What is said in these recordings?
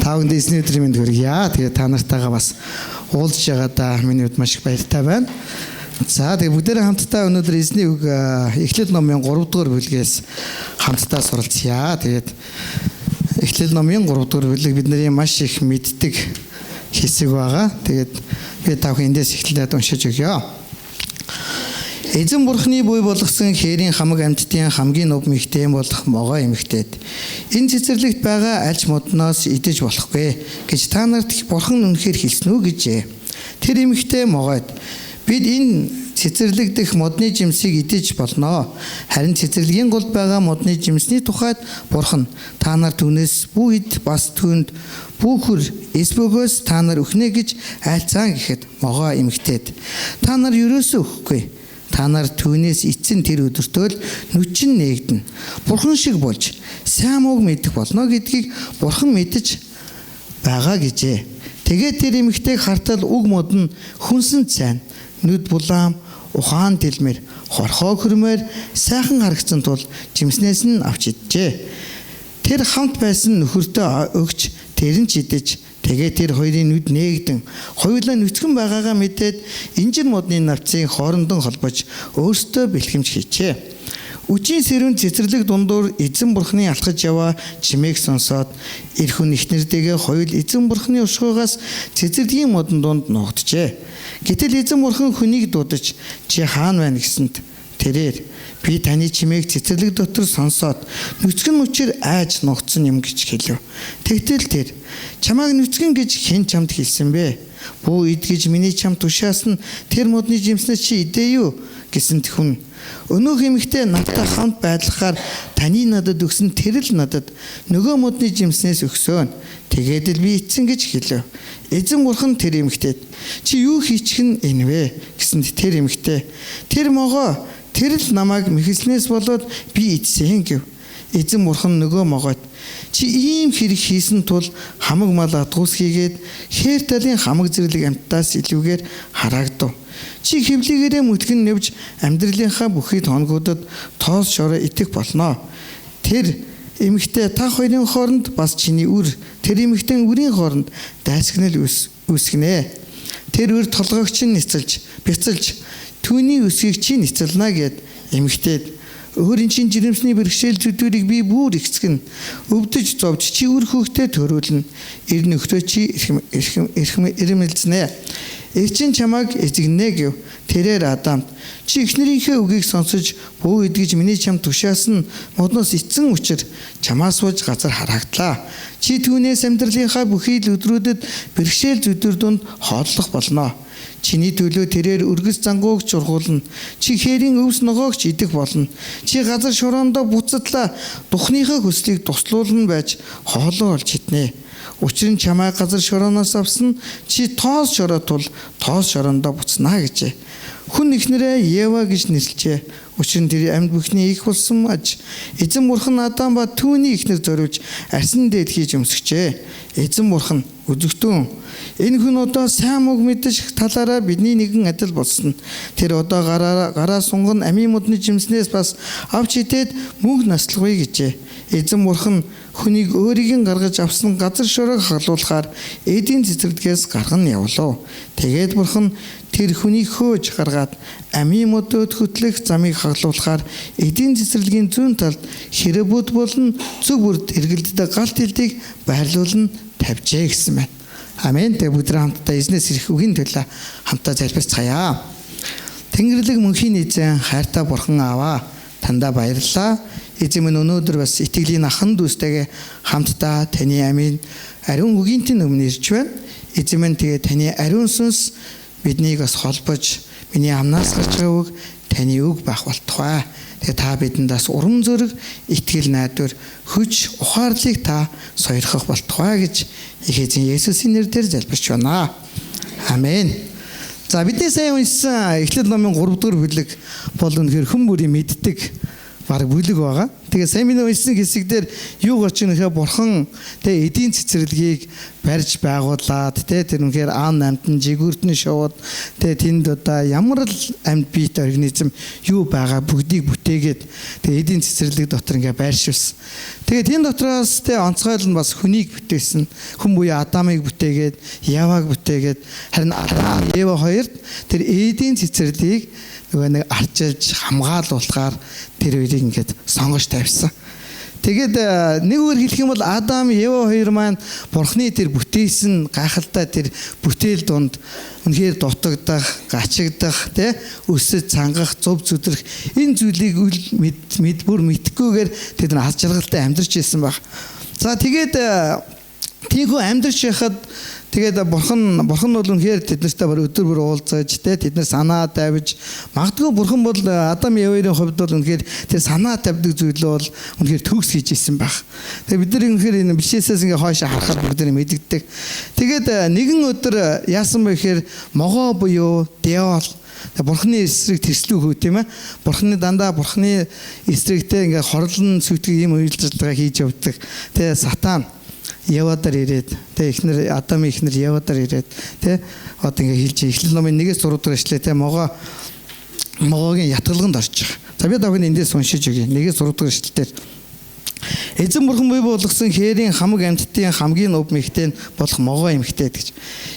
Та бүхэнд эзний өдрийн мэнд хүргье. Тэгээ та нартайгаа бас уулзж байгаадаа миний хувьд маш их баяртай байна. За тэгээ бүгдээрээ хамтдаа өнөөдөр эзний үг Эхлэл номын 3 дугаар бүлгээс хамтдаа суралцъя. Тэгээд Эхлэл номын 3 дугаар бүлэг бидний маш их мэддэг хэсэг байгаа. Тэгээд би та бүхэн эндээс эхлээд уншиж өгье. Эзэн бурхны буй болгосон хээрийн хамаг амьтдын хамгийн нов мэгтэй болох могой эмэгтэйд энэ цэцэрлэгт байгаа альж модноос идэж болохгүй гэж та нарт бурхан үнэхээр хэлсэн үү гэжээ. Тэр эмэгтэй могойд бид энэ цэцэрлэг дэх модны жимсийг идэж болно. Харин цэцэрлэгийн голд байгаа модны жимсний тухайд бурхан та нар түүнээс бүү ид бас түүнд бүүхөр эс бөгөөс та нар өхнө гэж айлцаан гэхэд могой эмэгтэйд та нар ерөөсөө өхгүй. Та нар түүнээс эцэн тэр өдөртөө л нүчин нээгдэнэ. Бурхан шиг болж сайн мууг мэдэх болно гэдгийг бурхан мэдэж байгаа гэжээ. Тэгээд тэр эмэгтэйг хартал уг мод нь хүнсэн цайн нүд булаам ухаан дэлмэр хорхоо хөрмээр сайхан харагдсан тул жимснээс нь авч иджээ. Тэр хамт байсан нөхөртөө өгч тэр нь ч идэж тэгээ тэр хоёрын нүд нээгдэн хоёулаа нүцгэн байгаагаа мэдээд инжир модны навцыг хоорондон холбож өөрсдөө бэлхэмж хийжээ. Үжийн сэрүүн цэцэрлэг дундуур эзэн бурхны алхаж яваа чимээг сонсоод эр хүн эхнэртэйгээ хоёул эзэн бурхны ушгуугаас цэцэрлэгийн модон дунд нуугджээ. Гэтэл эзэн бурхан хүнийг дуудаж чи хаана байна гэсэнд тэрээр би таны чимээг цэцэрлэг дотор сонсоод нүцгэн учир айж нугдсан юм гэж хэлв. Тэгтэл тэр чамайг нүцгэн гэж хэн чамд хэлсэн бэ? Бүү ид гэж миний чамд тушаасан тэр модны жимснээс чи идэ юу гэсэнд хүн өнөөх эмэгтэй надтай хамт байдлахаар таны надад өгсөн тэр л надад нөгөө модны жимснээс өгсөн. Тэгээд л би ицсэн гэж хэлв. Эзэн бурхан тэр эмэгтэйд чи юу хийчих нь энэ вэ гэсэнд тэр эмэгтэй тэр могоо тэр л намайг мэхэлснээс болоод би идсэн гэв. Эзэн бурхан нөгөө могойд чи ийм хэрэг хийсэн тул хамаг мал адгуус хийгээд хээр талын хамаг зэрлэг амьтдаас илүүгээр хараагдав. Чи хэвлийгээрээ мүтгэн нэвж амьдралынхаа бүхий тоногуудад тоос шороо итгэх болно. Тэр эмэгтэй та хоёрын хооронд бас чиний үр тэр эмэгтэй үрийн хооронд дайсагнал үүсгэнэ. Тэр үр толгойг чинь ницэлж бяцалж түүний өсгийг чи ницэлнэ гэд эмэгтэйд өөрийн чинь жирэмсний бэрхшээл зүдвэрийг би бүр ихсгэн өвдөж зовж чи үр хүүхдээ төрүүлнэ. Эр нөхрөө чи эрхэмэлзнэ. Эр чинь чамайг эзэгнэ гэв. Тэрээр Адамд чи эхнэрийнхээ үгийг сонсож бүү идгэж миний чамд тушаасан модноос ицсэн учир чамаас сууж газар харагдлаа. Чи түүнээс амьдралынхаа бүхий л өдрүүдэд бэрхшээл зүдвэр дунд хооллох болно. Чиний төлөө тэрээр өргөс зангууг чургуулна. Чи хээрийн өвс ногоог ч идэх болно. Чи газар шороондоо буцадлаа духныхаа хүслийг туслуулна байж хоолоо олж иднэ. Учир нь чамайг газар шорооноос авсан чи тоос шороо тул тоос шороондоо буцнаа гэжээ. Хүн эхнэрээ Ева гэж нэрлэжээ. Учир нь тэр амьд бүхний их болсон аж эзэн бурхан Адам ба түүний эхнэр зориулж арьсан дээд хийж өмсгчээ. Эзэн бурхан үзэгтэн энэ хүн одоо сайн мууг мэдэж талаараа бидний нэгэн адил болсон. Тэр одоо гараа сунган амийн модны жимснээс бас авч идээд мөнх наслахгүй гэжээ. Эзэн бурхан хүнийг өөрийг нь гаргаж авсан газар шороог хаглуулахаар эдийн цэцэрлэгээс гарган явлаа. Тэгээд бурхан тэр хүнийг хөөж гаргаад амийн модод хөтлөх замыг хаглуулахаар эдийн цэцэрлэгийн зүүн талд хэрэбүүд болон зүг бүрд эргэлддэг галт хилдийг байрлуулан тавьжээ гэсэн байна. Амен. Тэгээ бүгд хамтдаа эзнээс ирэх үгийн төлөө хамтдаа залбирцгаая. Тэнгэрлэг мөнхийн эзэн хайртай бурхан ааваа таньда баярлалаа. Эзэн минь өнөөдөр бас итгэлийн ахан дүүстэйгээ хамтдаа таны амийн ариун үгийн тань өмнө ирж байна. Эзэн минь тэгээ таны ариун сүнс биднийг бас холбож миний амнаас гарч байгаа үг таны үг байх болтугай. Тэгээ та бидэнд бас урам зориг, итгэл найдвар, хүч, ухаарлыг та сойрхох болтугай гэж их эзэн Есүсийн нэрээр залбирч байна. Амен. За бидний сайн уншсан Эхлэл номын 3 дугаар бүлэг бол үнэхээр хүн бүрийн мэддэг баг бүлэг байгаа. Тэгээ сайн миний уншсан хэсэг дээр юу гарч ирэх вэ? Бурхан тэгээ эдийн цэцэрлэгийг барьж байгуулад тэ тэр үнэхээр ан амтан жигүүртэн шууд тэ тэнд одоо ямар л амьд биетэй организм юу байгаа бүгдийг бүтээгээд тэгээ эдийн цэцэрлэг дотор ингээ байршуулсан. Тэгээ тэн дотроос тэ онцгойл нь бас хүнийг бүтээсэн. Хүн буюу Адамыг бүтээгээд, Яваг бүтээгээд, харин Адам, Ева хоёрт тэр эдийн цэцэрлэгийг нөгөө нэг арчилж хамгаалуулахаар тэр хоёрыг ингээд сонгож тавьсан. Тэгээд нэг үгээр хэлэх юм бол Адам, Ева хоёр маань Бурхны тэр бүтээсэн гайхалтай тэр бүтээл дунд үнэхээр дутагдах, гачигдах, тэ өсөж цангах, зов зүдрэх энэ зүйлийг үл мэд бүр мэдхгүйгээр тэд нар аз жаргалтай амьдарч ирсэн баг. За тэгээд тийхүү амьдарч байхад тэгээд бурхан бол үнэхээр тэд нартай бүр өдөр бүр уулзаж тэ тэд нар санаа тавьж магадгүй бурхан бол Адам Евагийн хувьд бол үнэхээр тэр санаа тавьдаг зүйл бол үнэхээр төгс хийж исэн байх. Тэгээд бид нар үнэхээр энэ бишээсээс ингээ хойш харахад бүгд нэг мэдэгддэг. Тэгээд нэгэн өдөр яасан бэ гэхээр могоо буюу диавол бурхны эсрэг тэрслүү хөө тийм ээ. Бурхны дандаа бурхны эсрэгтэй ингээ хорлон сүйтгэх ийм үйл ажиллагаа хийж явдаг. Тэгээд сатан Явадар ирээд тэ эхнэр Адамын эхнэр Явадар ирээд тэ одоо ингээ хэлж Эхлэл номын 1-ээс 6 дугаар эшлээ тэ могоогийн ятгалганд орж байгаа. За би давхин эндээс уншиж өгье. 1-ээс 6 дугаар эшлэлээр Эзэн бурхан бий болгосон хээрийн хамаг амьтдын хамгийн ув мэгтэй болох могоо эмэгтэй гэж.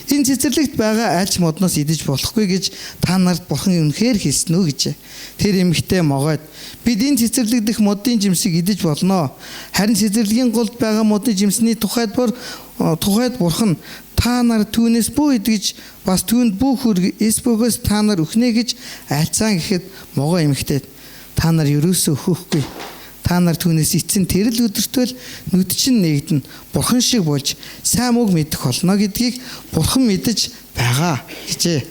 Энэ цэцэрлэгт байгаа аль ч модноос идэж болохгүй гэж та нарт бурхан үнэхээр хэлсэн үү гэжээ. Тэр эмэгтэй могойд бид энэ цэцэрлэг дэх модын жимсийг идэж болно. Харин цэцэрлэгийн голд байгаа модын жимсний тухайд бурхан та нар түүнээс бүү идэж бас түүнд бүү хүрг эс бөгөөс та нар өхнө гэж альцаан гэхэд могоо эмэгтэй та нар ерөөсөө өөхөхгүй. Та нар түүнээс эцэн тэр л өдөртөл нүд чинь нэгдэн бурхан шиг болж сайн мөг мэдэх болно гэдгийг бурхан мэдэж байгаа гэжээ.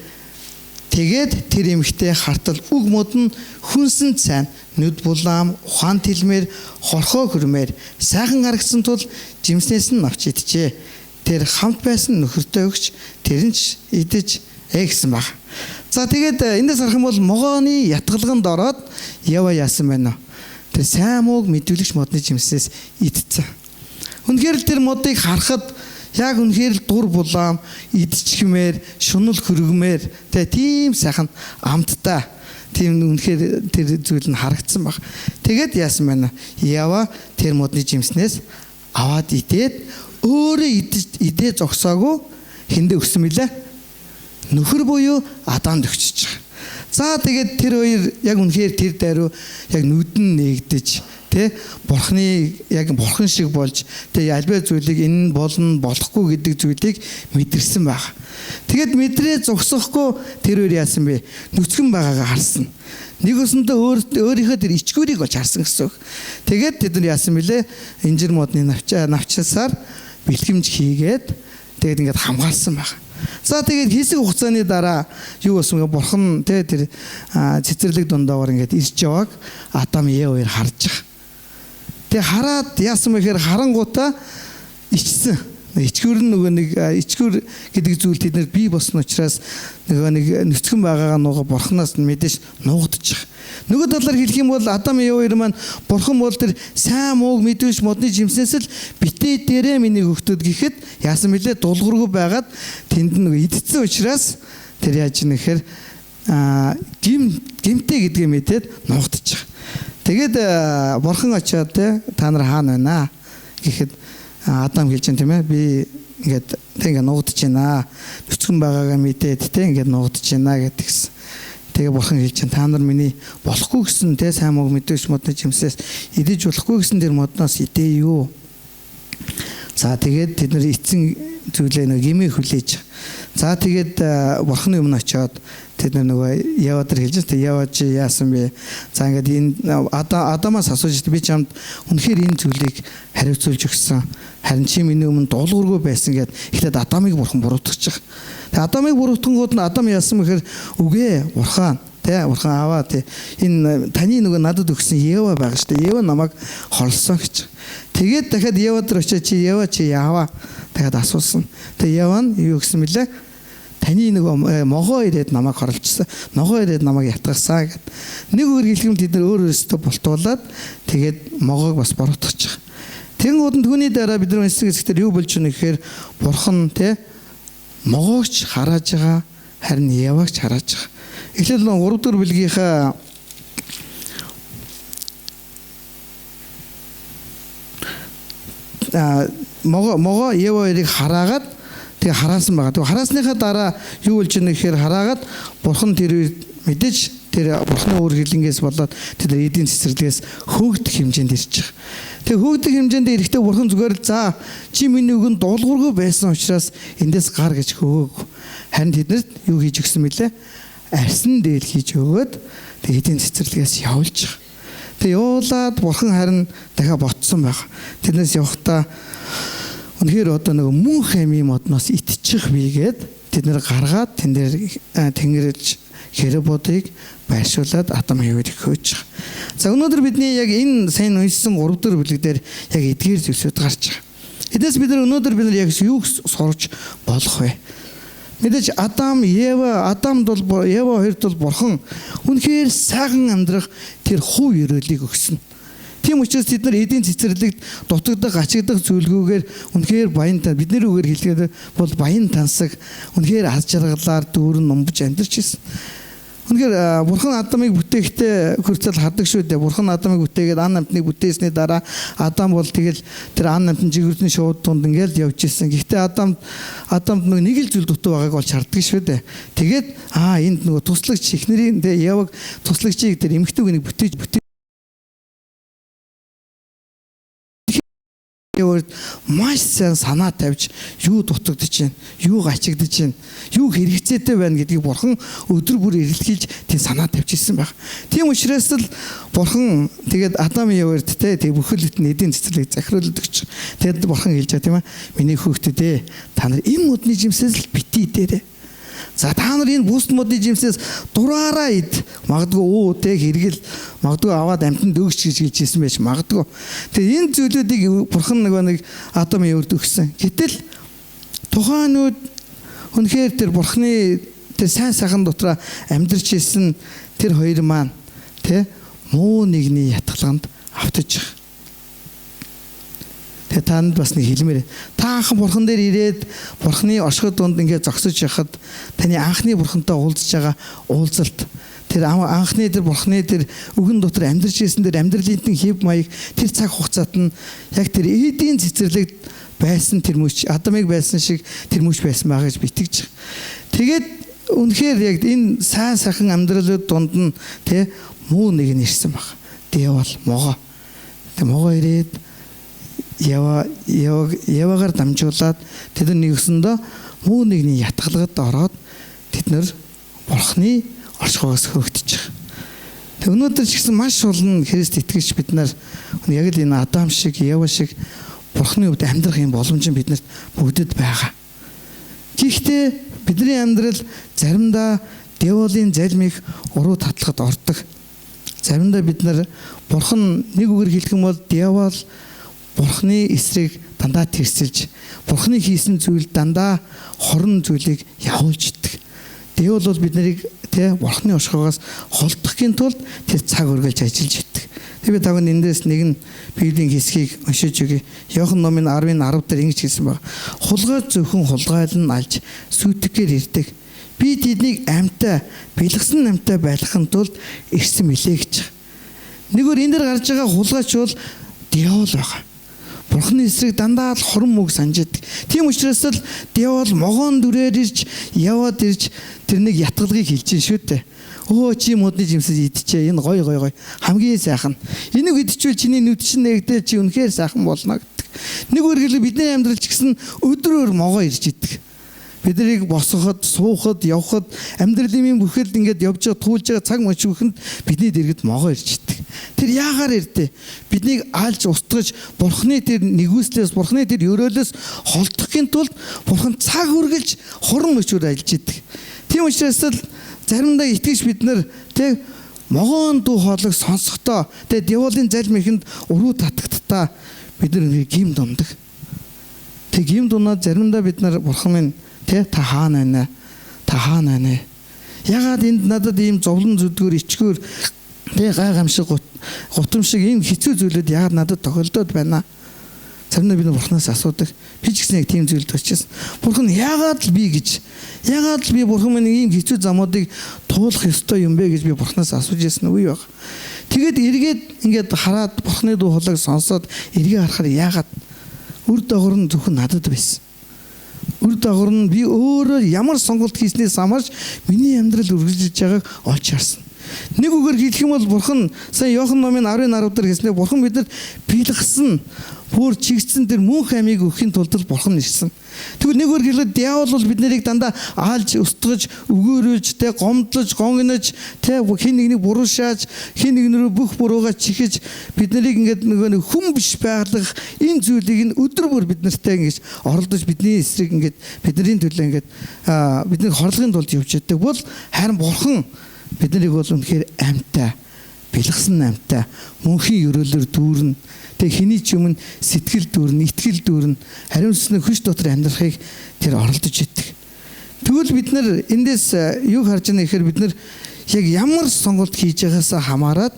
Тэгээд тэр эмэгтэй хартал үг мод нь хүнсэн сайн нүд булаам ухаан тэлмээр хорхоо хөрмээр сайхан харагдсан тул жимснээс нь авч иджээ. Тэр хамт байсан нөхөртөө өгч тэр нь ч идэж гэсэн баг. За тэгээд эндээс харах юм бол могооны ятгалганд ороод Ева яасан байна вэ? Тэр сайн мууг мэдүүлэгч модны жимсээс идсэн. Үнэхээр л тэр модыг харахад яг үнэхээр л дур булаам идчихмээр, шунал хөргмээр тэ тийм сайхан амттай тийм үнэхээр тэр зүйл нь харагдсан баг. Тэгээд яасан байна? Ява тэр модны жимснээс аваад идээд өөрөө идээ зогсоогүй хэндээ өгсөн мөлий. Нөхөр буюу Адамд өгчөж байгаа. За тэгээд тэр хоёр яг үнэхээр тэр даруй яг нүдэн нэгдэж тэ бурхны яг бурхан шиг болж тэ альбай зүйлийг энэ болно болохгүй гэдэг зүйлийг мэдэрсэн баг. Тэгээд мэдрээ зогсохгүй тэр хоёр яасан бэ? Нүцгэн байгаагаа харсан. Нэг өсөндөө өөрийнхөө тэр ичгүүрийг олж харсан гэсэн үг. Тэгээд тэд нар яасан бэлээ? Инжир модны навчсаар бэлхэмж хийгээд тэгээд ингээд хамгаалсан баг. За тэгээд хэсэг хугацааны дараа юу болсон бэ? Бурхан тэ тэр цэцэрлэг дундаагаар ингээд ирж явааг Адам Ева хоёр харж байгаа. Тэгээ хараад яасан бэ гэхээр харангуутаа ичсэн. Ичгүүр нь нөгөө нэг ичгүүр гэдэг зүйл тэд нар бий болсон учраас нөгөө нэг нүцгэн байгаагаа нууга бурханаас мэдээж нуугдчих. Нөгөө талаар хэлэх юм бол Адам Ева хоёр маань бурхан бол тэр сайн мууг мэдвэш модны жимснээс л битээ дээрээ миний хөгтөд гэхэд яасан бэлээ дулгургүй байгаад тэнд нөгөө идсэн учраас тэр яаж нэхэр гимтэй гэдгээ мэдээд нуугдчих. Тэгээд бурхан очиод те та нар хаана байна гэхэд Адам хэлж байна тийм ээ би ингээд тэг ингээд нуугдж байна. Нүцгэн байгаагаа мэдээд те ингээд нуугдж байна гэдгийгсэн. Тэгээ бурхан хэлж байна та нар миний болохгүй гэсэн те сайн мог мэдвэш модны жимсээс идэж болохгүй гэсэн тэр модноос идээ юу. За тэгээд тэд нар эцэн зүйлээ нэг гимээ хүлээж. За тэгээд бурханы өмнө очиод тэд нар нөгөө Ява дээр хэлж байна. Ява чи яасан бэ? За ингээд энэ Адамаас асууж би чамд үнэхээр энэ зүйлийг хариуцуулж өгсөн. Харин чи миний өмнө дуулуургүй байсан гэд эхлээд Адамыг бурхан буруутгах. Тэгээ Адамыг буруутгангууд нь Адам яасан бэхээр үгүй бурхан тэ бурхан аваа тэ энэ таны нөгөө надад өгсөн Ева байгаа шүү дээ. Ева намайг холсон гэж. Тэгээд дахиад Ева дээр очиад чи Ева чи яава дахиад асуусан. Тэгээ Ева нь юу гэсэн мөлий? Таны нөгөө могоо ирээд намайг хорлцсон. Ногоо ирээд намайг ятгасан гэд. Нэг өөр хэлэх юм тэд нар өөр өөрсдөө болтуулаад тэгээд могоог бас буруутгах. Тэнгүүд нь түүний дараа бид нар уншсан хэсгээр юу болж байна гэхээр бурхан те могоогч харааж байгаа, харин Евагч харааж байгаа. Эхлэл 3 дугаар бүлгийнхаа могоо Ева хоёрыг хараагаад тэгээ хараасан байгаа. Тэгээ хараасныхаа дараа юу болж байна гэхээр хараагаад бурхан тэр мэдээж тэр бурханы үр хилэнгээс болоод тэр эдийн цэцэрлэгээс хөөгдөх хэмжээнд ирж байгаа. Тэгээ хөөгдөх хэмжээнд ирэхдээ бурхан зүгээр л за чи миний үгэнд дуулуургүй байсан учраас эндээс гар гэж хөөг. Харин тэднэрт юу хийж өгсөн бэлээ? Арьсан дээл хийж өгөөд тэгээ эдийн цэцэрлэгээс явуулж байгаа. Тэгээ явуулаад бурхан харин дахиад ботсон байх. Тэрнээс явахдаа үнэхээр одоо нөгөө мөн хэмийн модноос итчих бийгээд тэд нэр гаргаад тэн дээр тэнгэрж херебодыг байршуулад Адам Евийг хөөж байгаа. За өнөөдөр бидний яг энэ сайн уншсан 3 дугаар бүлэг дээр яг эдгээр зүйлсүүд гарч байгаа. Эдээс бид нар өнөөдөр бид нар яг юу сурч болох вэ? Мэдээж Адам, Ева, Адамд бол Ева хоёрт бол бурхан үнэхээр сайхан амьдрах тэр хувь ерөөлийг өгсөн. Тийм учраас тэд нар эдийн цэцэрлэгт дутагдах, ачигдах зүйлгүйгээр үнэхээр баян тан бидний үгээр хэлэхэд бол баян тансаг үнэхээр аз жаргалаар дүүрэн номбож амьдарч ирсэн. Үнэхээр бурхан Адамыг бүтээхдээ хүртэл хардаг шүү дээ. Бурхан Адамыг бүтээгээд ан амтныг бүтээсний дараа Адам бол тэгэл тэр ан амтны жигүүртэн шууд тунд ингээл явж ирсэн. Гэхдээ Адамд нөгөө нэг л зүйл дутуу байгааг олж хардаг шүү дээ. Тэгээд энд нөгөө туслагч эхнэрийн Еваг туслагчийг тэр эмэгтэй хүнийг бүтээж маш сайн санаа тавьж юу дутагдаж байна, юу гачигдаж байна, юу хэрэгцээтэй байна гэдгийг бурхан өдөр бүр эрэлхийлж тийм санаа тавьж ирсэн байх. Тийм учраас л бурхан тэгээд Адам Еварт те тэг бүхэл бүтэн эдийн цэцэрлэг захируулдаг өгч. Тэгээд бурхан хэлж байгаа тийм ээ. Миний хүүхдүүд ээ, та нар энэ модны жимсээс л бити идээрэй. За та нар энэ бүст модны жимсээс дураараа ид. Магадгүй тэ хэрэгэл магадгүй аваад амтанд өгч гэж хэлж ирсэн байж магадгүй. Тэгээ энэ зүйлүүдийг бурхан нөгөө нэг Адам Еварт өгсөн. Гэтэл тухайн үед үнэхээр тэр бурханы тэр сайн сайхан дотроо амьдарч ирсэн тэр хоёр маань тэ муу нэгний ятгалганд автаж байгаа. Тэгээ танд бас нэг хэлмээр. Та анхан бурхан дээр ирээд бурханы оршихуй дунд ингээд зогсож яхад таны анхны бурхантай уулзж байгаа уулзалт тэр анхны тэр бурханы тэр үгэн дотор амьдарч ирсэн тэр амьдралын хэв маяг тэр цаг хугацаат нь яг тэр эдийн цэцэрлэгт байсан тэр мөч Адамыг байсан шиг тэр мөч байсан байгаа гэж битгэж байгаа. Тэгээд үнэхээр яг энэ сайн сайхан амьдралууд дунд нь тэ муу нэг нь ирсэн баг. Диавол могоо. Тэг могоо ирээд Евагаар дамжуулаад тэд нар нэгсэндээ муу нэгний ятгалгад ороод тэд нар бурхны оршихуйгаас хөөгдөж байгаа. Тэг өнөөдөр ч гэсэн маш олон Христ итгэгч бид нар яг л энэ Адам шиг Ева шиг бурхны өвд амьдрах юм боломж нь биднэрт бүгдэд байгаа. Гэхдээ бидний амьдрал заримдаа диаволын залим их уруу татлахад ордог. Заримдаа бид нар бурхан нэг үгээр хэлэх юм бол диавол бурхны эсрэг дандаа тэрсэлж, бурхны хийсэн зүйл дандаа хорон зүйлийг явуулж идэг. Диавол бол бид нарыг тэ бурхны оршихуйгаас холдохын тулд тэр цаг өргөлж ажиллаж идэг. Тэгээ би тагын эндээс нэг нь Библийн хэсгийг уншиж өгье. Иохан номын 10-ын 10 дээр ингэж хэлсэн байна. Хулгай зөвхөн хулгайлан алж сүйтгэхээр ирдэг. Би тэднийг амьтаа, бэлгсэн амьтаа байлгахын тулд ирсэн мэлээ гэж. Нэгөр энэ дээр гарч байгаа хулгайч бол диавол байгаа. Бурхны эсрэг дандаа л хорон мөг санаж идэг. Тийм учраас л диавол могоон дүрээр ирж яваад ирж тэр нэг ятгалгийг хэлж шүү дээ. Өө чи модны жимсэж идчихэ. Энэ гой гой гой. Хамгийн сайхан. Энийг идчихвэл чиний нүд чинь нэгдээ чи үнэхээр сайхан болно гэдэг. Нэг үргэлж бидний амьдрал ч гэсэн өдрөөр могоо ирж идэг. Бид нарыг босгоход, суухад, явхад амьдралын бүхэл ингээд явж байгаа, туулж байгаа цаг мөч бүхэнд бидний дэргэд могоо ирж идэг. Тэр яагаар ирдэ? Биднийг алж устгаж бурхны тэр нэгүслээс, бурхны тэр өрөөлөөс холдохын тулд бурхан цаг үргэлж хуран мөчөөр ажиллаж идэг. Тийм учраас л заримдаа итгэж бид нар тэг могоон дуу хоолойг сонсохдоо тэг диаволын залим ихэнд уруу татагтдаа бид нар гим дундаг. Тэг гим дунаад заримдаа бид нар бурхан минь тэ та хаана байна? Та хаана байна вэ? Ягаад энд надад ийм зовлон зүдгүүр ичгүүр тэг гай гамшиг гутам шиг ийм хэцүү зүйлүүд яагаад надад тохиолдоод байна? Заримдаа бид Бурханаас асуудаг. Би ч гэсэн яг тийм зүйлд очижсэн. Бурхан яагаад л би гэж, яагаад л би Бурхан минь ийм хэцүү замуудыг туулах ёстой юм бэ гэж би Бурханаас асууж ирсэн үе баг. Тэгээд эргээд ингээд хараад Бурханы дуу хоолойг сонсоод эргээ харахаар яагаад үр дагавар нь зөвхөн надад байсан. Үр дагавар нь би өөрөө ямар сонголт хийснээс хамаарч миний амьдрал үргэлжилж байгааг олж харсан. Нэг үгээр хэлэх юм бол Бурхан сая Иохан номын 10:10 дээр хэлснээр Бурхан бидэнд бэлгсэн бүр чигтсэн тэр мөнх амийг өгөхийн тулд л Бурхан ирсэн. Тэгвэл нэг үгээр хэлбэл диавол бол бид нарыг дандаа аалж, устгаж, өгөөрүүлж, тэ гомдлож, гонгинож, тэ хин нэгнийг буруу шааж, хин нэгнэрүү бүх буруугаа чихэж бид нарыг ингээд нөгөө нэг хүн биш байглах энэ зүйлийг нь өдөр бүр бид нартай ингэж оролдож бидний эсрэг ингээд бидний төлөө ингээд бидний хорлохын тулд явж байдаг бол харин Бурхан бид нарыг бол үнэхээр амьтай, бэлгсэн амьтай, мөнхийн өрөөлөөр дүүрнэ. Тэг хэний ч өмнө сэтгэл дүүрнэ, итгэл дүүрнэ, ариун сүнсний хүч дотор амьдрахыг тэр оролдож идэг. Тэгвэл бид нар эндээс юу харж байна гэхээр бид нар яг ямар сонголт хийж байгаасаа хамаарат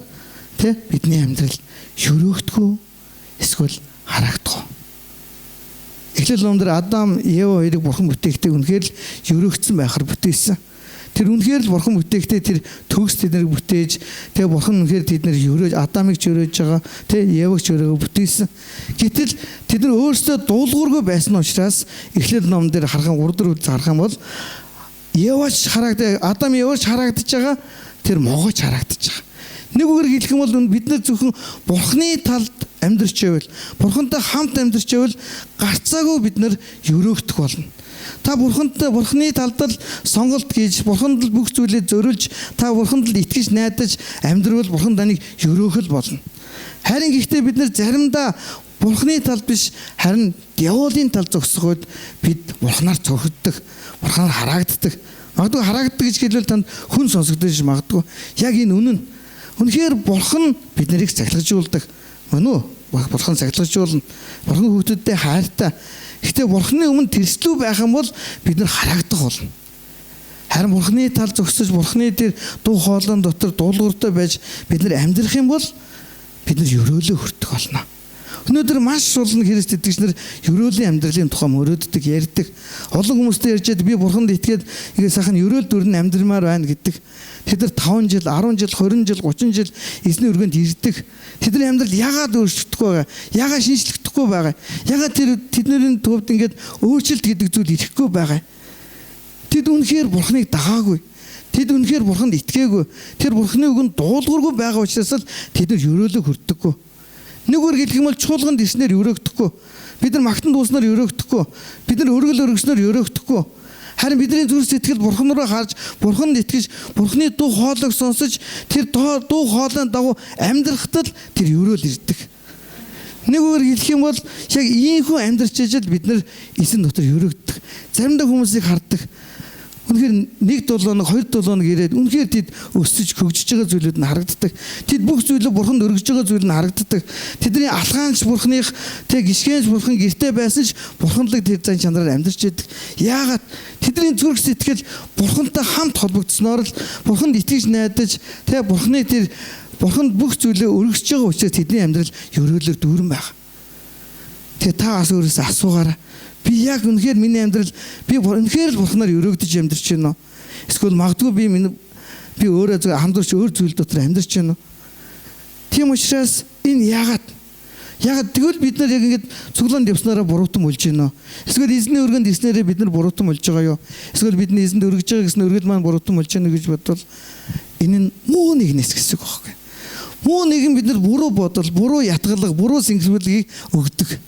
тэ бидний амьдрал шөрөөгдгөө эсвэл харагдах. Эхлэл номдэр Адам, Ева хоёрыг Бурхан бүтээхдээ үнэхээр л өрөөгдсөн байхаар бүтээсэн. Тэр үнэхээр л Бурхан бүтээхдээ тэр төгс тэднийг бүтээж, тэгээ Бурхан үнэхээр тэднэр өрөөж, Адамыг ч өрөөж байгаа, тэ Еваг ч өрөөгөө бүтээсэн. Гэтэл тэд нар өөрсдөө дуулуургүй байсан учраас Эхлэл ном дээр харах 3 4 үз харах юм бол Евач харагдаж, Адам Евач харагдаж байгаа, тэр могооч харагдаж байгаа. Нэг үгээр хэлэх юм бол бид нар зөвхөн Бурханы талд амьдарч байвал, Бурхантай хамт амьдарч байвал гарцаагүй бид нар өрөөгдөх болно. Та Бурхантай Бурханы талд л сонголт хийж, Бурханд л бүх зүйлээ зориулж, та Бурханд л итгэж найдаж амьдрал Бурхан таныг өрөөх л болно. Харин гэхдээ бид нар заримдаа Бурханы талд биш, харин диаволын талд зогсоход бид Бурханаар цохигддог, Бурханаар хараагддаг. Магадгүй хараагддаг гэж хэлбэл танд хүн сонсогдож магадгүй. Яг энэ үнэн. Үнэхээр Бурхан бид нарыг цахилгажуулдаг. Мөн үү? Бурхан цахилгажуулна. Бурхан хүүхдүүдтэй хайртай. Гэхдээ Бурханы өмнө тэрслүү байх юм бол бид нар хараагдах болно. Харин Бурханы тал зогсож, Бурханы тэр дуу хоолойн дотор дуулууртай байж бид нар амьдрах юм бол бид нар өрөөлөө хүртэх болно. Өнөөдөр маш олон Христ итгэгч нар өрөөлийн амьдралын тухай мөрөөддөг, ярьдаг. Олон хүмүүстэй ярьжээд би Бурханд итгээд ингээд сайхан өрөөл дүрэн амьдрмаар байна гэдэг. Тэд нар 5 жил, 10 жил, 20 жил, 30 жил эзний өргөнд ирдэг. Тэдний амьдрал ягаад өөрчлөгдөхгүй байгаа? Ягаад шинжлэхдэггүй байгаа? Ягаад тэр тэдний төвд ингээд өөрчлөлт гэдэг зүйл ирэхгүй байгаа? Тэд үнэхээр Бурханыг дагаагүй. Тэд үнэхээр Бурханд итгээгүй. Тэр Бурханы үгэнд дуулуургүй байгаа учраас л тэд нар өрөөлөө хүртдэггүй. Нэг үгээр хэлэх юм бол чуулганд ирснээр өрөөгдөхгүй. Бид нар магтан дууснаар өрөөгдөхгүй. Бид нар өргөл өргөснөөр өрөөгдөхгүй. Харин бидний зүрх сэтгэл Бурхан руу харж, Бурханд итгэж, Бурханы дуу хоолойг сонсож, тэр дуу хоолойн дагуу амьдрахад л тэр өрөөл ирдэг. Нэг үгээр хэлэх юм бол яг ийхүү амьдрч ижил бид нар эзэн дотор өрөөгддөг. Заримдаа хүмүүсийг хардаг. Үнэхээр 1 7 хоног, 2 7 хоног ирээд үнэхээр тэд өсөж хөгжиж байгаа зүйлүүд нь харагддаг. Тэд бүх зүйлээ Бурханд өргөж байгаа зүйл нь харагддаг. Тэдний алхаанч Бурханых, тэг гიშгэнч Бурхан гэрте байсан ч Бурханлаг тэр зан чанараар амьдарч байдаг. Яагаад? Тэдний зүрх сэтгэл Бурхантай хамт холбогдсноор л Бурханд итгэж найдаж, тэг Бурханы тэр Бурханд бүх зүйлээ өргөж байгаа учраас тэдний амьдрал өрөөлөөр дүүрэн байгаа. Тэгээ та бас өөрөөсөө асуугаарай. Би яг үнэхээр миний амьдрал би үнэхээр л Бурханаар өрөөгдөж амьдарч байна уу? Эсвэл магадгүй би өөрөө зөв хамдурч өөр зүйл дотор амьдарч байна уу? Тийм учраас энэ яагаад? Яагаад тэгвэл бид нар яг ингэж цуглаанд явснараа буруутан болж байна уу? Эсвэл эзний өргөнд ирснээрээ бид нар буруутан болж байгаа юу? Эсвэл бидний эзэнд өргөж байгаа гэсэн өргөл маань буруутан болж байна гэж бодвол энэ нь муу нэгнээс гэсэн үг байхгүй. Муу нэгэн бид нар буруу бодол, буруу ятгалга, буруу сэнгэсвэлгийг өгдөг.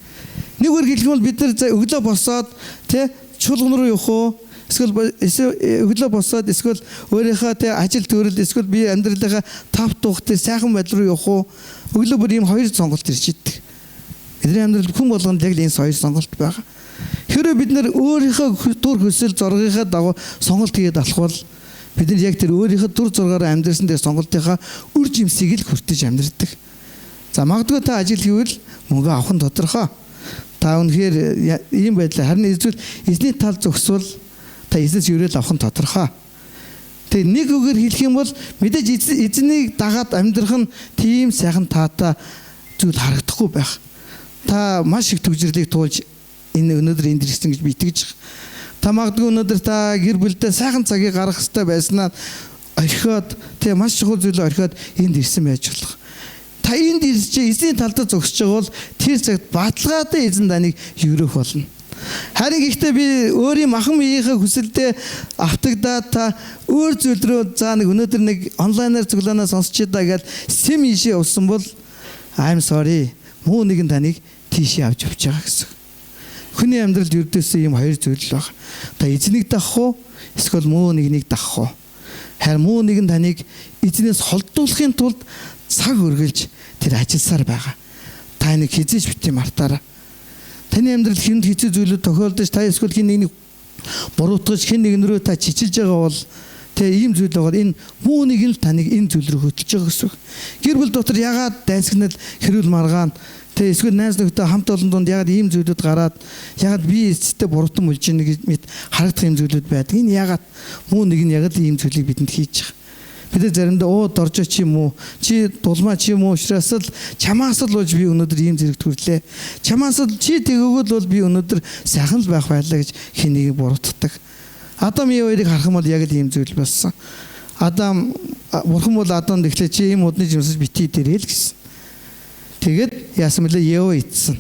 Нэг үгээр хэлэх юм бол бид нар өглөө босоод тэ чуулган руу явах уу? Эсвэл өглөө босоод эсвэл өөрийнхөө тэ ажил төрөл эсвэл би амьдралынхаа тав тухтай сайхан байдал руу явах уу? Өглөө бүр ийм хоёр сонголт ирж идэг. Бидний амьдрал хүн болгонд яг л энэ хоёр сонголт байгаа. Хэрвээ бид нар өөрийнхөө дур хүсэл зоргийнхаа дагуу сонголт хийгээд алхвал бид нар яг тэр өөрийнхөө дур зоргоороо амьдрсан тэр сонголтынхаа үр жимсийг л хүртэж амьдардаг. За магадгүй та ажил хийвэл мөнгө авах нь тодорхой. Та үнэхээр ийм байдлаа харин эсвэл эзний тал зогсвол Та эзнээс ерөөл авах нь тодорхой. Тэгээ нэг үгээр хэлэх юм бол мэдээж эзнийг дагаад амьдрах нь тийм сайхан таатай зүйл харагдахгүй байх. Та маш их төвжирлийг туулж энэ өнөөдөр энд ирсэн гэж би итгэж байгаа. Та магадгүй өнөөдөр та гэр бүлдээ сайхан цагийг гаргах хэрэгтэй байснаа орхиод тэгээ маш чухал зүйлээ орхиод энд ирсэн байж болох. Та энд ирж эзний талдаа зогсож байгаа бол тэр цагт баталгаатай эзэн таныг ерөөх болно. Харин гэхдээ би өөрийн махан биеийнхээ хүсэлдээ автагдаад та өөр зүйл рүү за нэг өнөөдөр нэг онлайнаар цуглаанаа сонсч даа гэж сэм ийшээ явсан бол I'm sorry. Муу нэгэн таныг тийшээ авч явж байгаа гэсэн. Хүний амьдралд ердөөсөө ийм хоёр зүйл л байна. Та эзнийг дагах уу? Эсвэл муу нэгнийг дагах уу? Харин муу нэгэн таныг эзнээс холдуулахын тулд цаг үргэлж тэр ажилласаар байгаа. Та энийг хизээж бити мартаарай. Таны амьдрал хүнд хэцүү зүйлүүд тохиолдож та эсвэл хэн нэгнийг буруутгаж хэн нэгэн рүү та чичилж байгаа бол тэгээ ийм зүйл байгаа. Энэ муу нэг нь л таныг энэ зүйл рүү хөтлөж байгаа гэсэн үг. Гэр бүл дотор ягаад дайсагнал хэрүүл маргаан тэгээ эсвэл найз нөхдөд хамт олон дунд ягаад ийм зүйлүүд гараад ягаад би эцэстээ буруутан мөлж ийн гэж мэт харагдах ийм зүйлүүд байдаг. Энэ ягаад муу нэг нь яг л ийм зүйлийг бидэнд хийж байгаа. Бид нар заримдаа оо доржоо чи юм уу? Чи дулмаа чи юм уу? Учираас л чамаас л болж би өнөөдөр ийм зэрэгт хүрлээ. Чамаас л чи тэгөөгөл бол би өнөөдөр сайхан л байх байлаа гэж хэн нэгийг буруутгадаг. Адам Еваыг харах юм бол яг л ийм зүйл болсон. Адам бурхан бол Адамд эхлээ чи ийм удны жимсэж битгий дээрээ л гэсэн. Тэгээд яасан бэлээ Ева идсэн.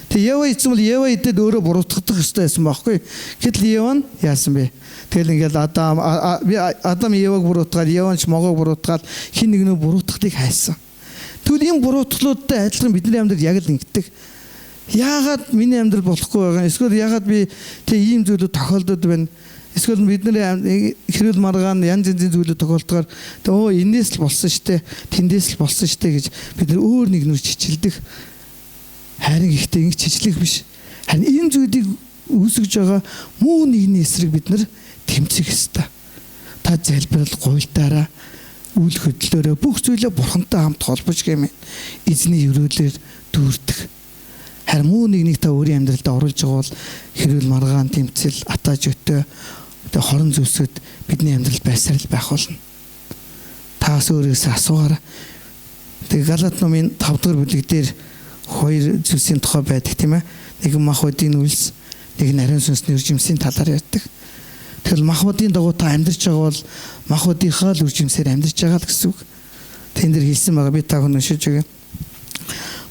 Тэг Ева идсэн бол Ева идэд өөрөө буруутгах ёстой байсан байхгүй. Гэтэл Ева нь яасан бэ? Тэгэл ингээл Адам би Адам Еваг буруутгаад, Ева ч могоог буруутгаад хин нэг нөө буруутгахыг хайсан. Тэгвэл энэ буруутгалуудтай адилхан бидний амьдрал яг л ингэдэг. Яагаад миний амьдрал болохгүй байгаа юм? Эсвэл яагаад би тэг ийм зүйлүүд тохиолдод байна? Эсвэл бидний хэрүүл маргаан янз янзын зүйлүүд тохиолдохоор тэг өө энээс л болсон штэ, тэндээс л болсон штэ гэж бид нар өөр нэг нүр чичилдэг. Харин ихтэй ингэж чичлэх биш. Харин энэ зүйлийг үүсгэж байгаа муу нэгний эсрэг бид нар тэмцэх ёстой. Та залбирал гуйлтаараа үйл хөдлөлөөрөө бүх зүйлээ бурхантай хамт холбож гэмээр эзний өрөөлөөр дүүрдэх. Харин муу нэгнийг та өөрийн амьдралдаа оруулж байгаа бол хэрүүл маргаан тэмцэл атааж өтөө тэг хорон зүйлсүүд бидний амьдрал байсаар л байх болно. Таас өөрөөсөө асуугаарай. Тэг Галат номын 5 дугаар бүлэг дээр хоёр зүйлсийн тухай байдаг тийм ээ. Нэг нь махбодын үйлс, нэг нь ариун сүнсний үржимсийн талаар ярьдаг. Тэгэл махбодын дагуу та амьдарч байгаа бол махбодынхаа л үржимсээр амьдарч байгаа л гэсэн үг. Тэн дээр хэлсэн байгаа би та хүн уншиж өгье.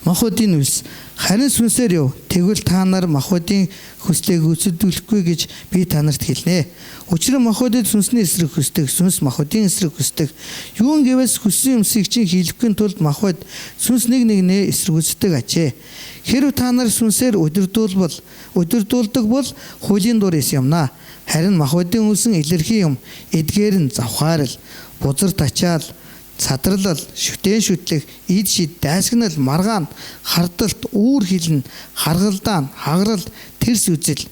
Махбодын үйлс харин сүнсээр яв. Тэгвэл та нар махбодын хүслийг гүйцэтгүүлэхгүй гэж би та нарт хэлнэ. Учир нь махбодын сүнсний эсрэг хүсдэг, сүнс махбодын эсрэг хүсдэг. Юун гэвээс хүссэн юмсыг чинь хийлгэхийн тулд махбод сүнс нэг нэгнээ эсэргүүцдэг ажээ. Хэрв та нар сүнсээр удирдуулдаг бол хуулийн дур эс юмнаа. Харин махбодын үлсэн илэрхий юм. Эдгээр нь завхаарл, бузар тачаал, цадрлал, шүтэн шүтлэх, ид шид, дайсагнал, маргаан, хардалт, үүр хилэн, харгалдаан, хаграл, тэрс үзэл,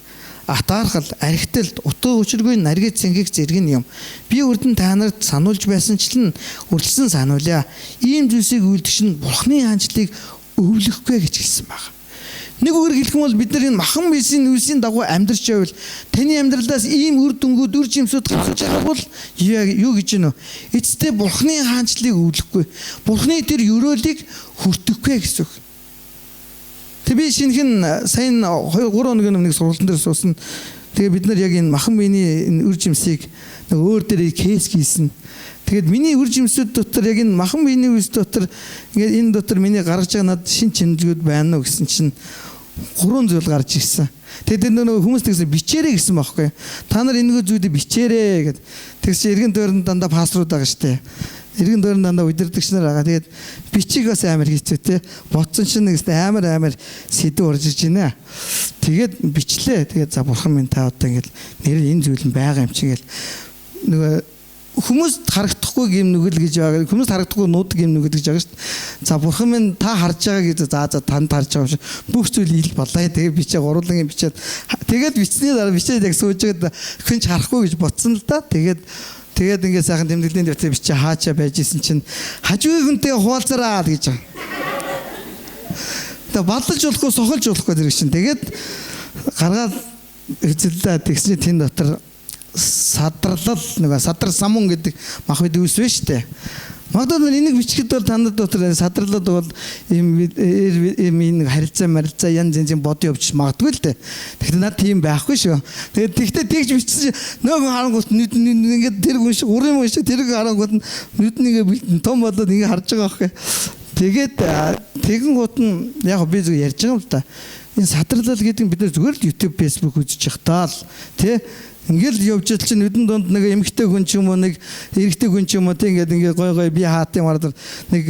атаархал, архиталт, утга учиргүй наргид цэнгэг зэрэг нь юм. Би үрдэн та нарт сануулж байсанчлан үргэлжлэн сануулъя. Ийм зүйлсийг үйлдэх нь Бурхны хаанчлалыг өвлөхгүй гэж хэлсэн байна. Нэг үгээр хэлэх юм бол бид нар энэ махан биесийн үйлсийн дагуу амьдарч байвал таны амьдралаас ийм үр дүнгууд үр жимсүүд гарч байгаа бол юу гэж гэнэ? Эцэстээ Бурхны хаанчлалыг өвлөхгүй. Бурхны тэр өрөөлийг хүртэхгүй гэсэн үг. Тэг би шинэхэн сайн 2 3 хоногийн өмнө нэг сургалтын дээр суусан. Тэгээ бид нар яг энэ махан биений энэ үр жимсийг нэг өөр дээр кейс хийсэн. Тэгээд миний үр жимсүүд дотор яг энэ махан биений үйлс дотор ингээд энэ дотор миний гаргаж байгаа надад шин чимзгүүд байна уу гэсэн чинь 3 зүйл гарч ирсэн. Тэгээд тэр нөгөө хүмүүс тэгсэн бичээрэй гэсэн байхгүй. Та нар энэ зүйлийг бичээрэй гэд. Тэгс чи эргэн тойронд дандаа пассворд байгаа штэ. Эргэн тойронд дандаа удирдагч нар байгаа. Тэгээд бичих бас амар хэцүү те. Ботсон чинь нэгсэн амар сэдв орж иж байна. Тэгээд бичлээ. Тэгээд за бурхан минь та одоо ингээд нэр энэ зүйл нь байгаа юм чи гэл нөгөө хүмүүст харагдахгүй гэм нүгэл гэж байгаа. Хүмүүст харагдахгүй нууд гэм нүгэл гэж байгаа шүү дээ. За бурхан минь та харж байгаа гэж за танд харж байгаа юм шиг бүх зүйл ил болоо. Тэгээ бичээ гурван бичээд тэгээд бичсний дараа бичээд яг сууж байгаад хүн ч харахгүй гэж ботсон л да. Тэгээд ингээд сайхан тэмдэглэлийн дэвтэр бичээ хаачаа байж исэн чинь хажуугийн хүнтэй хуваалцараа гэж байгаа. Тэгээ баллаж болохгүй сохолж болохгүй зэрэг чинь. Тэгээд гаргаад үзэлдээ тэгсэн чинь тэн дотор Садарлал нөгөө садар самун гэдэг мах бид үүс вэ штэ. Магадгүй энийг бичгэд бол танад дотор садарлал бол ийм ийм энэ харилцаа марилцаа янз янзын бод явж магадгүй л дээ. Тэгэхдээ над тийм байхгүй шүү. Тэгээд тэгтээ тэгж бичсэн чинь нөгөө харангуут нүд ингээд тэр хүн шиг урын хүн шиг тэр харангуут нүд нь ингээд том болоод ингээд харж байгаа байхгүй. Тэгээд тэгэн гут нь яг би зөв ярьж байгаа юм л та. Энэ садарлал гэдэг нь бид нар зүгээр л YouTube, Facebook үзэж явах таа л тий. Ингээл явж ил чинь нүдэн дунд нэг эмэгтэй хүн ч юм уу, нэг эрэгтэй хүн ч юм уу тий, ингээд ингээд гой гой би хаатын мардар нэг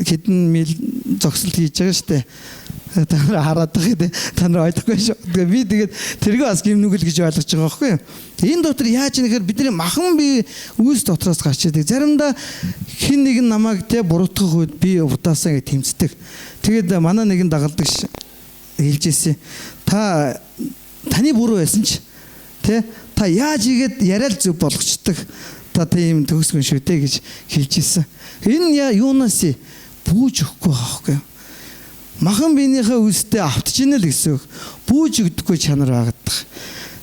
хэдэн мил зогсолт хийж байгаа штэ. Та нар хараад байгаа тий. Та нар ойлгохгүй шүү. Тэгээ би тэгээд тэргээ бас гим нүгэл гэж ойлгож байгаа байхгүй юу? Энэ дотор яаж нэхэр бидний махан бие үйлс дотроос гарч идэг. Заримдаа хин нэг нь намайг тий буруутгах үед би удаасаа ингэ тэмцдэг. Тэгээд манай нэгэн дагалдагч хэлж ирсэн. Та таны буруу байсан ч тий та яаж игээд яриа л зөв болгочдөг. Та тийм төгс хүн шүү дээ гэж хэлж ирсэн. Энэ юунаас бүүж өгөхгүй байхгүй юу? Махан биенийхээ үстэй автж ийнэ л гэсэн үг. Бүүж өгдөггүй чанар байгаад.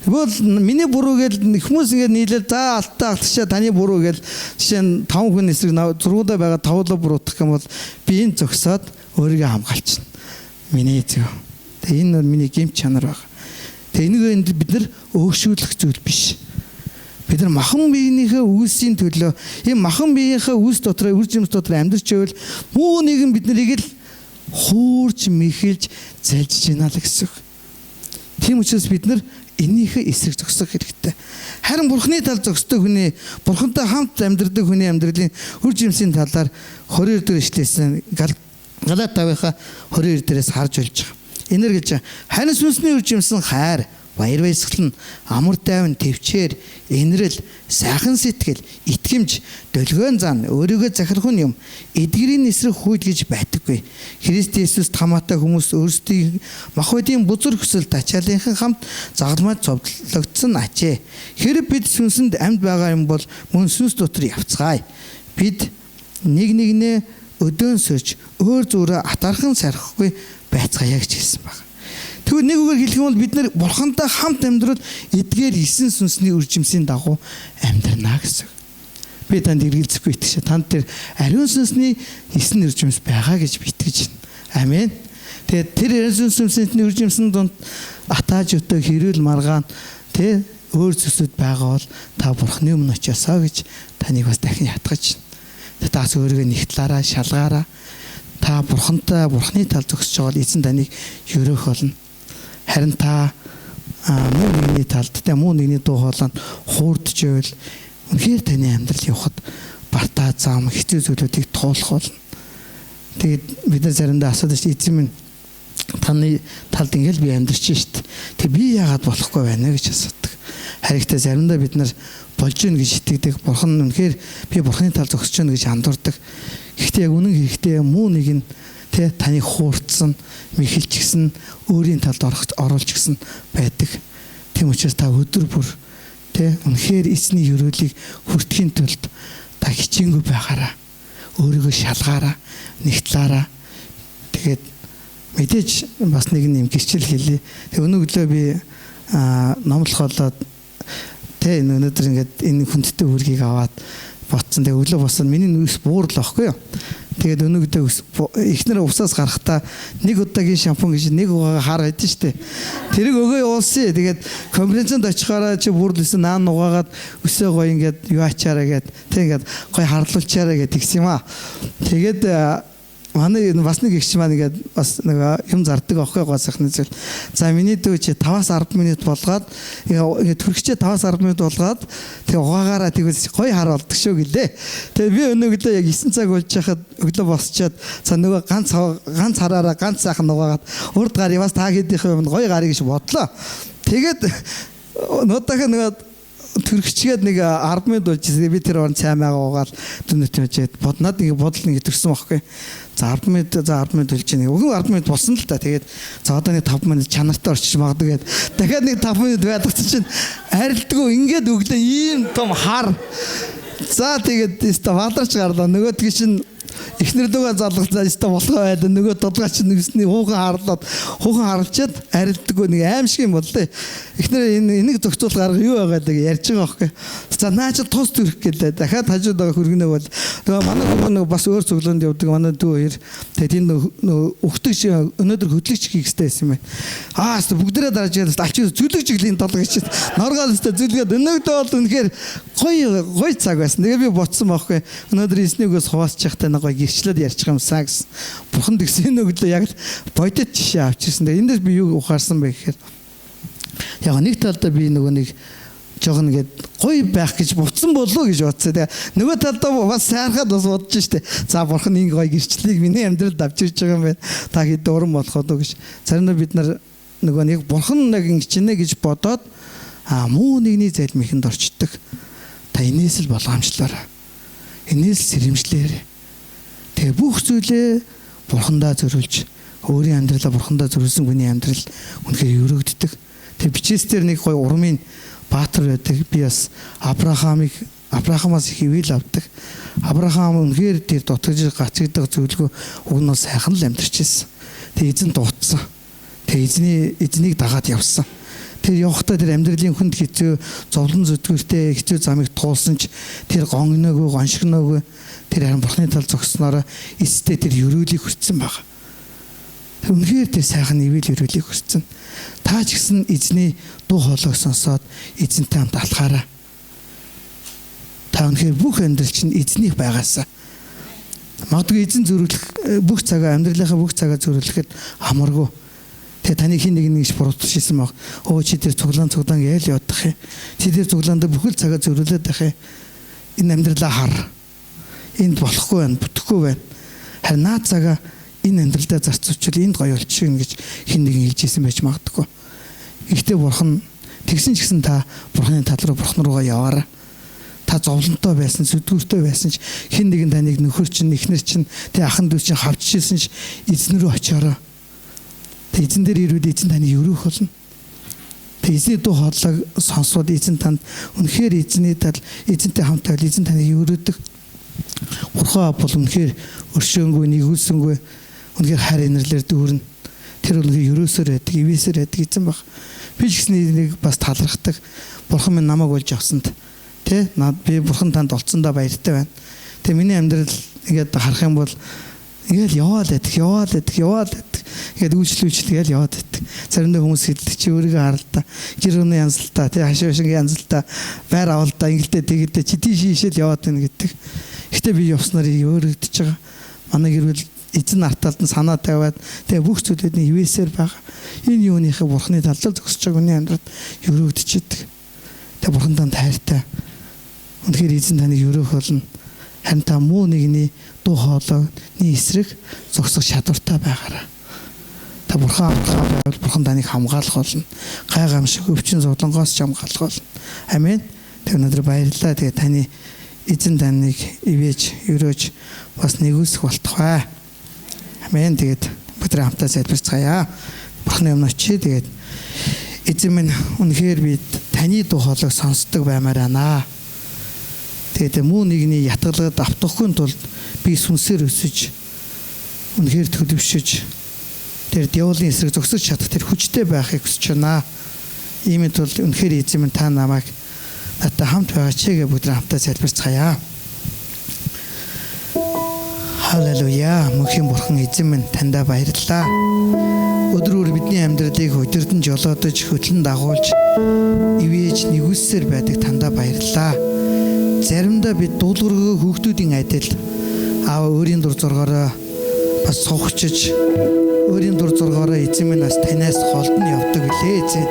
Тэгвэл миний буруу гэж хүмүүс ингээд нийлээл за алтаа алтчаа таны буруу гэж жишээ нь 5 хүн эсрэг 6-уудаа байгаа 5-уулаа буруутгах юм бол би энэ зогсоод өөрийгөө хамгаалчихна. Миний зөв. Тэгээ энэ бол миний гэмт чанар байна. Тэгээ энийг бид нар өөгшүүлэх зүйл биш. Бид нар махан биенийхээ үйлсийн төлөө энэ махан биеийнхээ үйлс дотор үр жимс дотор амьдарч байвал муу нэгэн бид нарыг л хуурч мэхэлж залжиж байна л гэсэн үг. Тийм учраас бид нар энийхээ эсрэг зогсох хэрэгтэй. Харин Бурхны тал зогсдог хүний, Бурхантай хамт амьдардаг хүний амьдралын үр жимсийн талаар 22 дэх ишлээсэн Галат 5-ынхаа 22 дээрээс харж болж байгаа. Энэр гэж харин сүнсний үр жимсэн хайр, баяр баясгалан, амар тайван, төвчээр, инрэл, сайхан сэтгэл, итгэмж, долгион зан, өөрийгөө захирах юм, эдгэрийн эсрэг хүйд гэж байдаггүй. Христ Есүст хамаатай хүмүүс өөрсдийн махбодийн бузар хүсэл тачаалынхан хамт загалмай цовдлогдсон ачээ. Хэрэг бид сүнсэнд амьд байгаа юм бол мөн сүнс дотор явцгаая. Бид нэг нэгнээ өдөөн сөрж өөр зүрээ атархан сархихгүй байцгаая гэж хэлсэн байна. Тэгвэл нэг үгээр хэлэх юм бол бид нэр Бурхантай хамт амьдрал эдгээр есөн сүнсний үр жимсийн дагуу амьдрна гэсэн. Би танд эргэлзэхгүй итгэж. Танд тэр ариун сүнсний есөн үр жимс байгаа гэж би итгэж байна. Амен. Тэгээд тэр ариун сүнсний үр жимсэн дунд атааж өтөө хэрүүл маргаан тэ өөр зүйлсүүд байгаа бол та Бурхны өмнө очиосоо гэж таныг бас дахин ятгах. Таас өөрийгөө нэгтлаараа шалгаараа та Бурхантай Бурхны тал зогсож байгаа бол эзэн таныг ерөөх болно. Харин та муу нэгний талд тэ муу нэгний дуу хоолойд хуурдж байвал үнэхээр таны амьдрал явахад бартаа зам хэцүү зүйлүүдийг туулах болно. Тэгээд бид нар заримдаа асуудаг чинь эзэн минь таны талд ингээл би амьдрч шít. Тэг би яагаад болохгүй байна гэж асуудаг. Харин ихтэй заримдаа бид нар болж гин гэж итгэдэг. Бурхан үнэхээр би Бурханы тал зогсож гин гэж андуурдаг. Гэхдээ яг үнэн хэрэгтээ муу нэг нь тэ таныг хуурдсан, мэхэлчихсэн, өөрийн талд оруулчихсан байдаг. Тийм учраас та өдөр бүр тэ үнэхээр эзний ерөөлийг хүртэхийн тулд та хичээнгүй байгаараа, өөрийгөө шалгаараа, нэгтлаараа. Тэгээд мэдээж бас нэг юм гэрчил хэлье. Тэг өнөө өглөө би номлох болоод тэ энэ өнөөдөр ингээд энэ хүндтэй үргийг аваад ботсон. Тэгээ өглөө босон миний нүс буурлаа байхгүй юу? Тэгээд өнөөдөр эхнэр усаас гарахдаа нэг удаагийн шампунь гэж нэг угаага хар байдсан шүү дээ. Тэрийг өгөө явуулсан. Тэгээд конференцэнд очихороо чи буурлсан наан угаагаад өсөө гоё ингээд юу ачаараа гээд тэг ингээд гоё харлуулчаараа гээд тэгсэн юм аа. Тэгээд манай бас нэг эгч маань ингээд бас нэг юм зардаг аахгүй гоо сайхны зүйл. За миний дүү чи 5-аас 10 минут болгоод ингээд төрөгчөө 5-аас 10 минут болгоод тэгээ угаагаараа тэгвэл гоё хар болдог шүү гэлээ. Тэгээ би өнөө өглөө яг 9 цаг болж хахад өглөө босчоод за нөгөө ганц хараараа ганц сайхан угаагаад урд гарыг бас та хэдийнх юм гоё гарыг гэж бодлоо. Тэгээд нуудаах нөгөө төрөгчгээд нэг 10 минут болж би тэр орон цай маяга уугаад дүнэт явжээд боднаад нэг бодол нэг төрсөн байхгүй. За 10 минут за 10 минут болж байна. Үгүй 10 минут болсон л та. Тэгээд за одоо нэг 5 минут чанартай орчиж магадгүй гээд дахиад нэг 5 минут байлгацсан чинь арилдгүй ингээд өглөө ийм том хар. За тэгээд өстө бадарч гарлаа. Нөгөөдг чинь Эхнэр лүгээ залгах за өстө болохоо байлаа. Нөгөө толгой чинь нэгсний хуухан харлаад хуухан харлчаад арилдаггүй нэг аим шиг юм боллоо. Эхнэр энэ энийг зохицуулах арга юу байгаа гэдэг ярьж байгаа байхгүй. За наа чи тус төрөх гэлээ. Дахиад хажууд байгаа хөргөнөө бол тэгээ манай хүмүүс нэг бас өөр цуглаанд явдаг манай дүү хоёр. Тэгээ тийм нөгөө өгтөгч өнөөдөр хөдлөгч хийх хэрэгтэй байсан юм байна. Аа өстө бүгдээрээ дарж яалаа. Алч зүлэгч илийн толгой чинь норгоол өстө зүлгээд өнөөдөө бол үнэхээр гоё гоё цаг байсан. Тэгээ би ботсон байхгүй. Өнөөдөр эзнийгөөс хуваалцчих та нэг гоё гэрчлээд ярьчих юмсан гэсэн. Бурхан тэгсэн өглөө яг л бодит жишээ авчирсан. Тэгээ эндээс би юу ухаарсан бэ гэхээр яг нэг талдаа би нөгөө нэг жоохон ингээд гоё байх гэж буцсан болов уу гэж бодсон. Тэгээ нөгөө талдаа бас сайрхаад бас бодож штэ. За бурхан энэ гоё гэрчлэлийг миний амьдралд авчирч байгаа юм байна. Та хэд уран болох уу гэж. Заримдаа бид нар нөгөө нэг бурхан нэг ингэж нэ гэж бодоод муу нэгний залмихэнд орчдөг. Та энээс л болгоомжлоорой. Энээс л сэрэмжлээрэй. Тэгээ бүх зүйлээ бурхандаа зориулж өөрийн амьдралаа бурхандаа зориулсан хүний амьдрал үнэхээр өрөгддөг. Тэгээ бичээстэр нэг гоё урмын баатар байдаг. Би бас Авраамаас их ивэл авдаг. Авраам үнэхээр тэр дутгаж гацагдах зүйлгүй уг нь сайхан л амьдарч ирсэн. Тэгээ эзэн дутсан. Тэгээ эзнийг дагаад явсан. Тэр явахдаа тэр амьдралын хүнд хэцүү зовлон зүтгэртэй хэцүү замыг туулсан ч тэр гонгоноогүй гоншигноогүй тэр харин бурхны тал зогснороо эцэстээ тэр өрөөлийг хүртсэн байгаа. Тэр үнэхээр тэр сайхан ивэл өрөөлийг хүртсэн. Та ч гэсэн эзний дуу хоолойг сонсоод эзэнтэй хамт алхаарай. Та үнэхээр бүх амьдрал чинь эзнийх байгаасаа. Магадгүй эзэн зөрүүлэх бүх цагаа амьдралынхаа бүх цагаа зөрүүлэхэд амаргүй. Тэгээ таны хин нэг нэг буруутгах шийсэн баг. Өө чи тэр цуглаан гээл явдах юм. Чи тэр цуглаанд бүхэл цагаа зөрүүлээд байх юм. Энэ амьдралаа хар. Энд болохгүй байна, бүтэхгүй байна. Харин наад цагаа энэ амьдралдаа зарцуулчвал энд гоё болчихно гэж хин нэгэн хэлж исэн байж магадгүй. Гэхдээ бурхан тэгсэн ч гэсэн та бурханы тал руу бурхан руугаа яваарай. Та зовлонтой байсан, зүдгүүртэй байсан ч хин нэгэн таныг нөхөр чинь, эхнэр чинь, тэг ахан дүү чинь хавччихсан ч эзэн рүү очиорой. Тэг эзэн дээр ирвэл эзэн таныг өрөөх болно. Тэг эзний дуу хоолойг сонсвол эзэн танд үнэхээр эзний тал эзэнтэй хамт байвал эзэн таныг өрөөдөг. Бурхан бол үнэхээр өршөөнгүй, нэгүүлсэнгүй, үнэхээр хайр инэрлэр дүүрнэ. Тэр үнэхээр өрөөсөр байдаг, ивээсэр байдаг эзэн баг. Би ч гэсэн нэг бас талархдаг. Бурхан минь намайг олж авсанд тэ би бурхан танд олцсондоо баяртай байна. Тэг миний амьдрал ингээд харах юм бол ингээл яваал байдаг, яваал байдаг, яваал байдаг. Ингээд үйлчлэл гээл яваад байдаг. Заримдаа хүмүүс хэлдэг чи өөрийгөө харалтаа, гэр өрөөний янзлтаа, тэ хашаа шингийн янзлтаа, байр авалтаа, ингэлдээ тэгэлдээ чи тийш ийшэл яваад байна гэдэг. Гэтэ би явснаар өөрөгдөж байгаа. Манай гэр бүл эзэн арталд нь санаа тавиад тэгээ бүх зүйлүүдний ивээсээр байгаа. Энэ юуныхаа бурхны талаар зогсож байгаа хүний амьдралд өрөөгдөж идэг. Тэгээ бурхан танд хайртай. Үнэхээр эзэн таныг өрөөх болно. Харин та муу нэгний дуу хоолойны эсрэг зогсох чадвартай байгаарай. Та бурхан байвал бурхан таныг хамгаалах болно. Гай гамшиг өвчин зовлонгоос ч хамгаалах болно. Амен. Тэг өнөөдөр баярлалаа. Тэгээ таны эзэн таныг ивэж, өрөөж бас нэгүсэх болтугай. Амен. Тэгээд бүгд хамтаа залбирцгаая. Бурханы өмнө очие. Тэгээд эзэн минь үнэхээр бид таны дуу хоолойг сонсдог баймаар байна. Тэгээд муу нэгний ятгалаад автахгүй тулд би сүнсээр өсөж үнэхээр төлөвшөж тэр диаволын эсрэг зогсож чадах тэр хүчтэй байхыг хүсэж байна. Иймээ тул үнэхээр эзэн минь та намайг надтай хамт байгаа чигээ бүгд хамтаа залбирцгаая. Халелуя. Мөнхийн бурхан эзэн минь таньда баярлалаа. Өдөр бүр бидний амьдралыг удирдан жолоодож хөтлөн дагуулж ивэж нэгүсээр байдаг таньда баярлалаа. Заримдаа бид дуулуургүй хүүхдүүдийн адил аав өөрийн дур зоргоороо бас цогчж өөрийн дур зоргоороо эзэн минь бас танаас холдон явдаг билээ эзэн.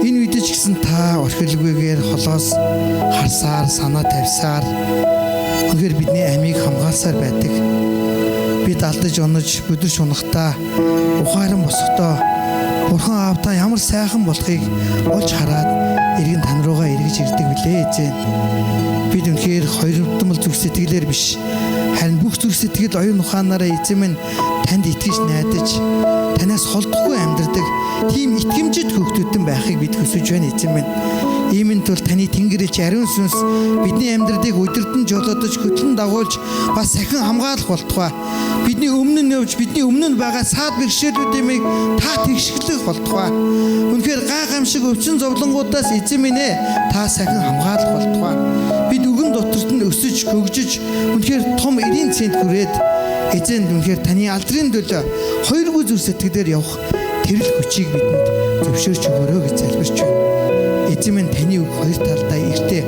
Энэ үед ч гэсэн та орхилгүйгээр холоос харсаар санаа тавьсаар үнэхээр бидний амийг хамгаалсаар байдаг. Бид алдаж онож бүдэрч унахдаа ухаан босохдоо Бурхан аав та ямар сайхан болохыг олж хараад эргэн тань руугаа эргэж ирдэг билээ эзэн. Бид үнэхээр хоёрдмол зүрх сэтгэлээр биш харин бүх зүрх сэтгэл оюун ухаанаараа эзэн минь танд итгэж найдаж танаас холдохгүй амьдардаг тийм итгэмжит хүүхдүүдэн байхыг бид хүсэж байна эзэн минь. Иймэн тул таны тэнгэрэлж ариун сүнс бидний амьдралыг өдөртөн жолоодож, хөтлөн дагуулж бас сахин хамгаалах болтугай. Бидний өмнө нь явж, бидний өмнө нь байгаа саад бэрхшээлүүдийг та тэгшгэлэх болтугай. Үнэхээр гайхамшиг өвчин зовлонгуудаас эзэн минь ээ та сахин хамгаалах болтугай. Бид үгэн доторт нь өсөж, хөгжиж, үнэхээр том эрийн цэнт хүрээд эзэн үнэхээр таны алдрын төлөө хоёргүй зүр сэтгэлээр явах тэрл хүчийг бидэнд зөвшөөрч өгөөрэй гэж залбирч байна. Эзэн минь, таны үг хоёр талдаа эртээ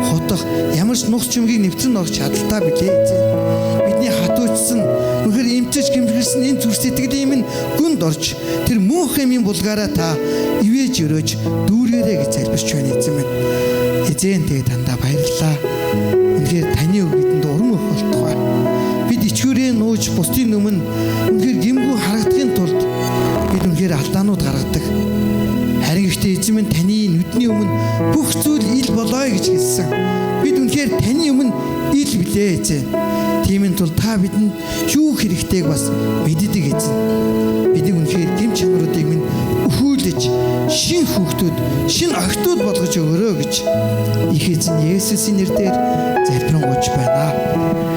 хутах ямар ч нухц чимгийг нэвтрэн орох чадaltaа билээ, эзэн. Бидний хатуучсан, үнэхээр эмчиж гэмшигсэн энэ зүр сэтгэлийн минь гүнд орж тэр мөнх хэмийн булгаараа та ивэж өрөөж дүүргээрэй гэж залбирч байна, эзэн минь. Эзэн, тэгээ тандаа баярлалаа. Үнэхээр таны үг бидэнд урам өгөх болтугай. Бид ичгүүрээ нууж бусдын өмнө үнэхээр гэмгүй харагдахын тулд бид үнэхээр алдаанууд гаргадаг. Харин гэхдээ эзэн минь, таны нүдний өмнө бүх зүйл ил болоё гэж хэлсэн. Бид үнэхээр таны өмнө ил билээ, эзэн. Тиймэн тул та бидэнд юу хэрэгтэйг бас мэддэг, эзэн. Бидний үнэхээр гэм чанаруудыг минь өхүүлж шин хүүхдүүд, шин охтууд болгож өгөөрэй гэж их эзэн Есүсийн нэрээр залбирanгуйч байна.